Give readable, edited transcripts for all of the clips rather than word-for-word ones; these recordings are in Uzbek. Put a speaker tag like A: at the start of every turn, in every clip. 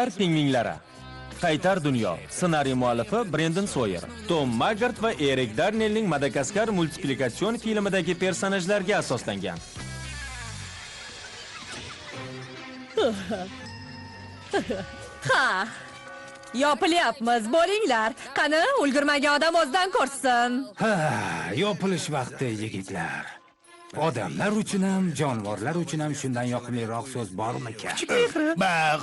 A: Pingvinlari. Qaytar dunyo. Ssenariy muallifi Brendon Sawyer, Tom Maggart va Erik Darnellning Madagaskar multiplikatsion filmidagi personajlarga asoslangan.
B: Ha. Yopilyapmiz, bo'linglar. Qani, ulgurmagan odam o'zidan ko'rsin.
C: Ha, yopilish vaqti, yigitlar. Odamlar uchun ham, jonivorlar uchun ham shundan yoqimliroq so'z bormikan?
D: Baq.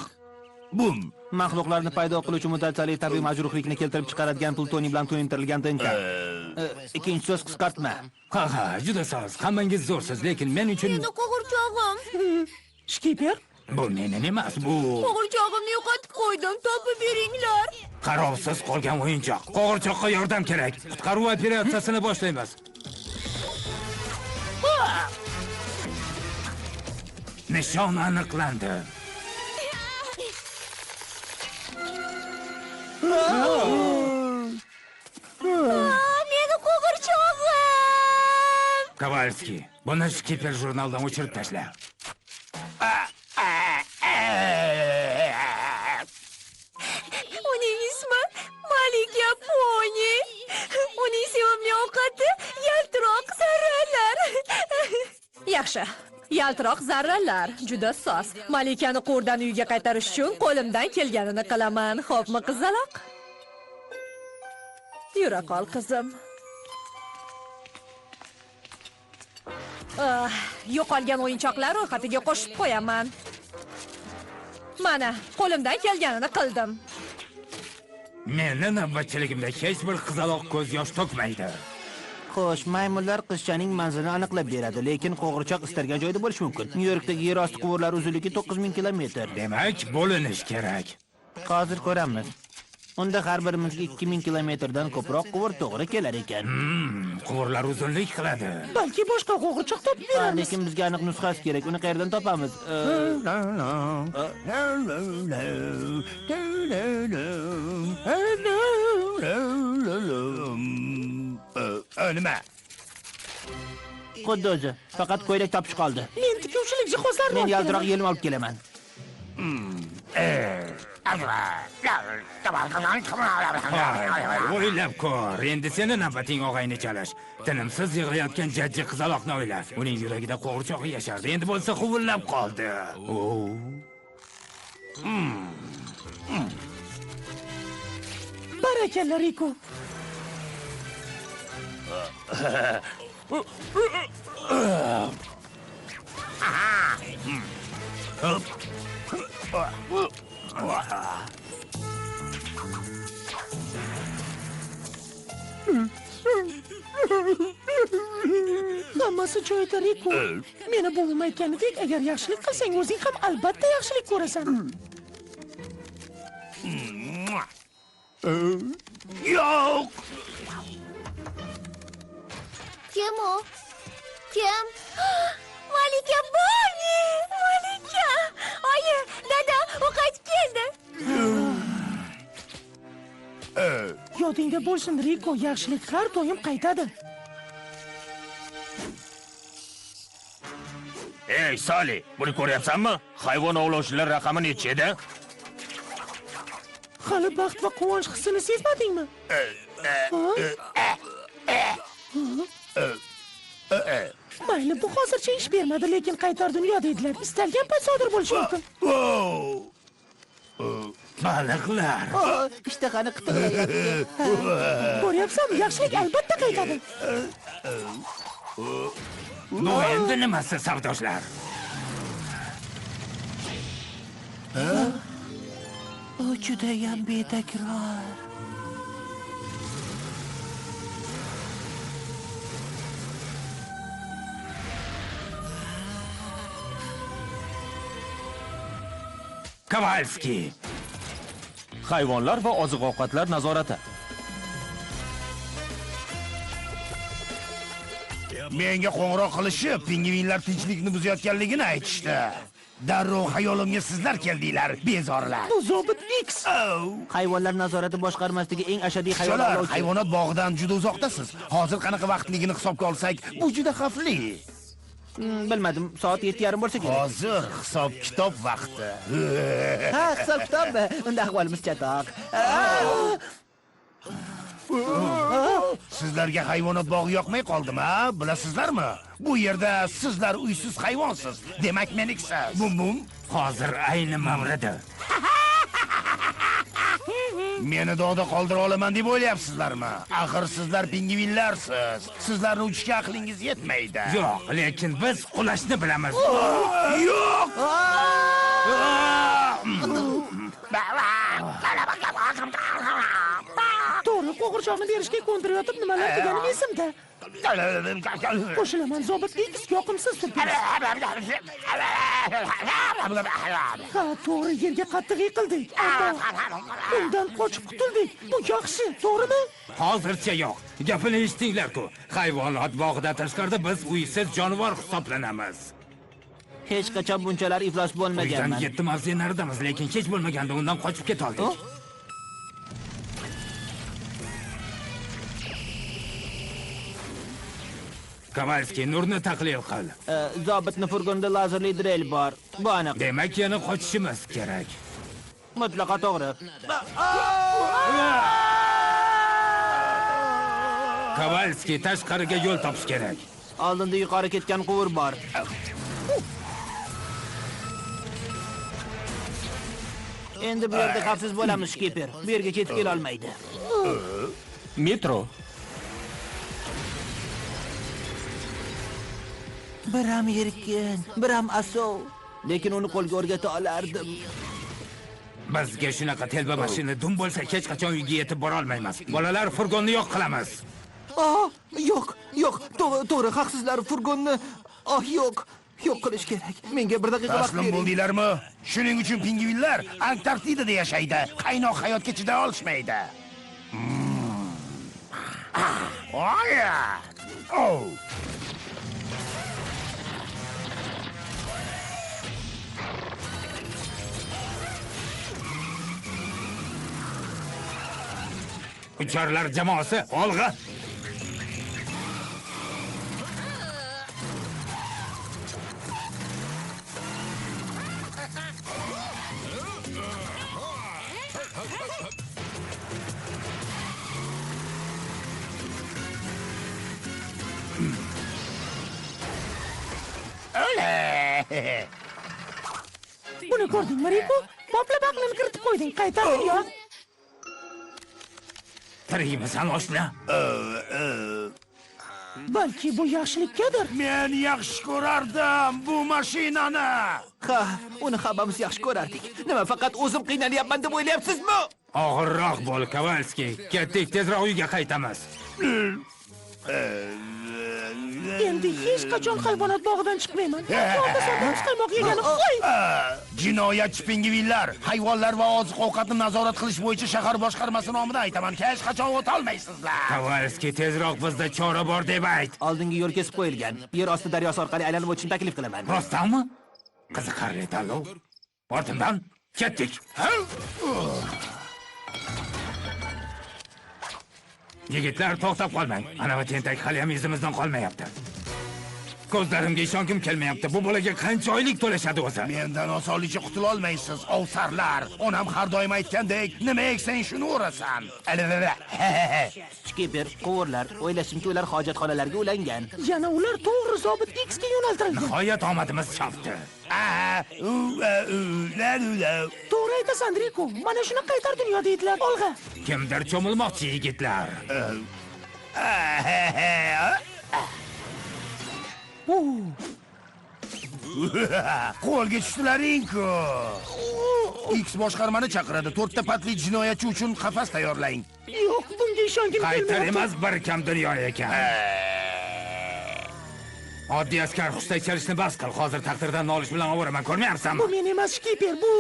D: Bum.
E: Maxluqlarni paydo qiluvchi mutatsiyali tabiiy majruhlikni keltirib chiqaradigan plutoniy bilan to'yintirilgan DNK. Ikkinchi so'z qisqartma.
C: Ha, ha, juda soz. Hammangiz zo'rsiz, lekin men uchun
B: Meni qo'g'irchog'im.
F: Shkiper?
C: Bu mening emas, bu
B: Qo'g'irchog'imni yo'qotib qo'ydim, topib beringlar.
C: Qarovsiz qolgan o'yinchoq. Qo'g'irchoqqa yordam kerak. Qutqaruv operatsiyasini boshlaymiz. Nishon aniqlandi.
B: Meni qo'g'irchog'im.
C: Kovalski, buni Shkiper jurnaldan o'chirib tashla.
B: Uning ismi Malika Poni. Uning sevimli ovqati yaltiroq zarralar. Yaxshi. Yaltiroq zarralar juda soz. Malikani qo'rdan uyga qaytarish uchun qo'limdan kelganini qilaman. Xo'pmi, qizaloq? Yura qol, qizim. Yo'qolgan o'yinchoqlar ro'yxatiga qo'shib qo'yaman. Mana, qo'limdan kelganini qildim.
C: Meni navbatchiligimda hech bir qizaloq ko'z yosh to'kmaydi.
E: Xo'sh, maymunlar qizchaning manzilini aniqlab beradi, lekin qo'g'irchoq istalgan joyda bo'lishi mumkin. Nyu-Yorkdagi yer osti quvurlari uzunligi 9000 kilometr.
C: Demak, bo'linish kerak.
E: Hozir ko'ramiz. Unda har birimizga 2000 kilometrdan ko'proq quvur to'g'ri kelar ekan.
C: Quvurlar uzunlik qiladi.
F: Balki boshqa qo'g'irchoq topib beramiz.
E: Lekin bizga aniq nusxasi kerak. Uni qayerdan topamiz?
D: Nima?
E: Xuddi o'zi. Faqat ko'ylak topish qoldi.
F: Men tikuvchilik jihozlarini
E: Men yaltiroq yelim olib kelaman.
C: O'ylab ko'r, endi seni navbating og'ayni chalish. Tinimsiz yig'layotgan jajji qizaloqni o'yla. Uning yuragida qo'g'irchog'i yashardi, endi bo'lsa huvillab qoldi.
F: Barakalla, Riko. Hammasi joyida, Riko. Meni buvim aytganidek, agar yaxshilik qilsang, o'zing ham albatta yaxshilik ko'rasan.
D: Yo'q.
G: Kim o? Kim? Malika Poni!
B: Malika! Oyi, dada, u qaytib keldi.
F: Yodingda bo'lsin, Riko, yaxshilik har doim qaytadi.
D: Ey, Sali, buni ko'ryapsanmi? Hayvon ovlovchilar raqami necha edi?
F: Hali baxt va quvonch hissini sezmadingmi? Mayli, bu hozircha ish bermadi, lekin qaytar dunyo deydilar. Istalgan payt sodir bo'lishi mumkin.
C: Baliqlar.
E: Ishtahani qitiqlayapti.
F: Ko'ryapsanmi, yaxshilik albatta qaytadi.
C: Bu endi nimasi, savdoshlar?
E: U judayam betakror.
C: Kovalski.
A: Hayvonlar va oziq-ovqatlar nazorati.
D: Menga qo'ng'iroq qilishib, pingvinlar tinchlikni buzayotganligini aytishdi. Darrov xayolimga sizlar keldinglar, bezorlar.
F: Bu zobit X.
E: Hayvonlar nazorati boshqarmasidagi eng ashaddiy hayvon ovlovchi.
D: Hayvonot bog'idan juda uzoqdasiz. Hozir qanaqa vaqtligini hisobga olsak, bu juda xavfli.
E: Bilmadim, soat 7:30 bo'lsa kerak.
D: Hozir hisob-kitob vaqti.
E: Ha, hisob-kitobmi? Unda ahvolimiz chatoq.
D: Sizlarga hayvonot bog'i yoqmay qoldimi, ha? Bilasizlarmi? Bu yerda sizlar uysiz hayvonsiz. Demak, meniksiz. Bum bum.
C: Hozir ayni mavridi.
D: Meni dog'da qoldira olaman deb o'ylayapsizlarmi? Axir sizlar pingvinlarsiz. Sizlarni uchishga aqlingiz yetmaydi.
C: Yo'q, lekin biz qulashni bilamiz.
D: Yo'q!
F: To'g'ri, qo'g'irchoqni berishga ko'ndirayotib nimalar deganim esimda. Qo'shilaman, zobit X yoqimsiz syurpriz. Ha, to'g'ri, yerga qattiq yiqildik. Ammo undan qochib qutuldik. Bu yaxshi, to'g'rimi?
C: Hozircha yo'q. Gapini eshitinglar-ku. Hayvonot bog'idan tashqarida biz uysiz jonivor hisoblanamiz.
E: Hech qachon bunchalar iflos bo'lmaganman.
C: Uydan 7 mavze naridamiz, lekin hech bo'lmaganda undan qochib keta oldik. Kovalskiy, nurni tahlil qil.
E: Zobitni furgonda lazerli drel bor. Bu aniq.
C: Demak, yana qochishimiz kerak.
E: Mutlaqo to'g'ri.
C: Kovalskiy, tashqariga yo'l topish kerak.
E: Oldinda yuqori ketgan quvur bor. Endi bu yerda xavfsiz bo'lamiz, shkiper. Bu yerga ketib kela olmaydi.
A: Metro.
E: Biram erkin, biram asov. Lekin uni qo'lga o'rgata olardim.
C: Bizga shunaqa telba mashina dum bo'lsa, hech qachon uyga yetib bora olmaymiz. Bolalar, furgonni yo'q qilamiz.
E: Oh, yo'q, yo'q, to'g'ri, haqsizlar, furgonni, oh, yo'q, yo'q qilish kerak. Menga bir daqiqa vaqt bering.
D: Taslim bo'ldinglarmi? Shuning uchun pingvinlar Antarktidada yashaydi. Qaynoq hayotga chiday olishmaydi. Oh!
C: Ucharlar jamoasi, olg'a!
F: Buni ko'rdingmi, Riko? Boplab aqlini kiritib qo'yding. Qaytar dunyo.
C: Tirikmisan, oshna?
F: Balki bu yaxshilikkadir.
D: Men yaxshi ko'rardim bu mashinani.
E: Ha, uni hammamiz yaxshi ko'rardik. Nima, faqat o'zim qiynalyapman deb o'ylayapsizmi?
C: Og'irroq bo'l, Kovalskiy. Ketdik, tezroq uyga qaytamiz.
F: Endi hech qachon hayvonot bog'idan chiqmayman. Onda-sonda muzqaymoq yeganim qo'y.
D: Jinoyatchi pingvinlar, hayvonlar va oziq-ovqatni nazorat qilish bo'yicha shahar boshqarmasi nomidan aytaman, hech qachon o'ta olmaysizlar.
C: Kovalskiy, tezroq bizda chora bor deb ayt.
E: Oldingi yo'l kesib qo'yilgan. Yer osti daryosi orqali aylanib o'tishni taklif qilaman.
C: Rostdanmi? Qiziqarli tanlov. Ortimdan ketdik. Yigitlar, to'xtab qolmang. Ana va tentak hali ham izimizdan qolmayapti. Ko'zlarimga ishongim kelmayapti. Bu bolaga qancha oylik to'lashadi o'zi?
D: Mendan osonlikcha qutula olmaysiz, ovsarlar. Onam har doim aytgandek, nima eksang shuni o'rasan.
E: Shkiper, quvurlar, o'ylashimcha ular hojatxonalarga ulangan.
F: Yana ular to'g'ri zobit X ga yo'naltirilgan.
C: Nihoyat omadimiz chopdi.
F: To'g'ri aytasan, Riko. Mana shuni qaytar dunyo deydilar. Olg'a.
C: Kimdir cho'milmoqchi, yigitlar.
D: Qo'lga tushdilaring-ku. X boshqarmani chaqiradi. 4 ta patli jinoyatchi uchun qafas tayyorlang.
F: Yo'q, bunga ishongim kelmayapti.
C: Qaytar emas, bir kam dunyo ekan. Oddiy askar hushtak chalishni bas qil. Hozir taqdirdan nolish bilan ovoraman, ko'rmayapsanmi?
F: Bu men emas, shkiper, bu.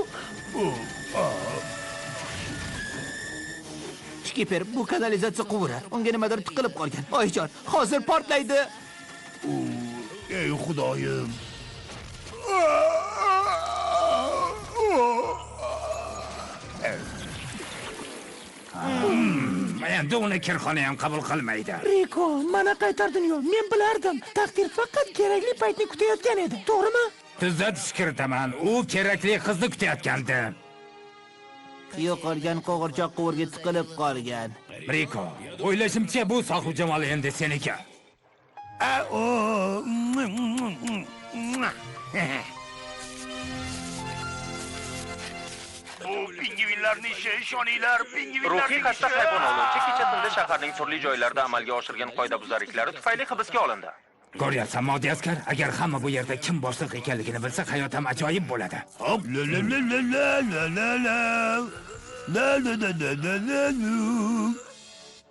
E: Shkiper, bu kanalizatsiya quvuri. Unga nimadir tiqilib qolgan. Oyijon, hozir portlaydi.
D: Ey xudoyim.
C: Endi uni kirxona ham qabul qilmaydi.
F: Riko, mana qaytar dunyo. Men bilardim. Taqdir faqat kerakli paytni kutayotgan edi. To'g'rimi?
C: Tuzatish kiritaman. U kerakli qizni kutayotgandi.
E: Yo'qolgan qo'g'irchoq quvurga tiqilib qolgan.
C: Riko, o'ylashimcha bu sohibjamol endi seniki.
D: Bu pingvinlarning ishi, ishoninglar, pingvinlarning
A: Ruhiy xasta hayvon ovlovchi kecha tunda shaharning turli joylarida amalga oshirgan qoidabuzarliklari tufayli hibsga olindi.
C: Ko'ryapsanmi, oddiy askar? Agar hamma bu yerda kim boshliq ekanligini bilsa, hayot ham ajoyib bo'ladi.
D: Hop, la la la la la la la la. La la la la la la.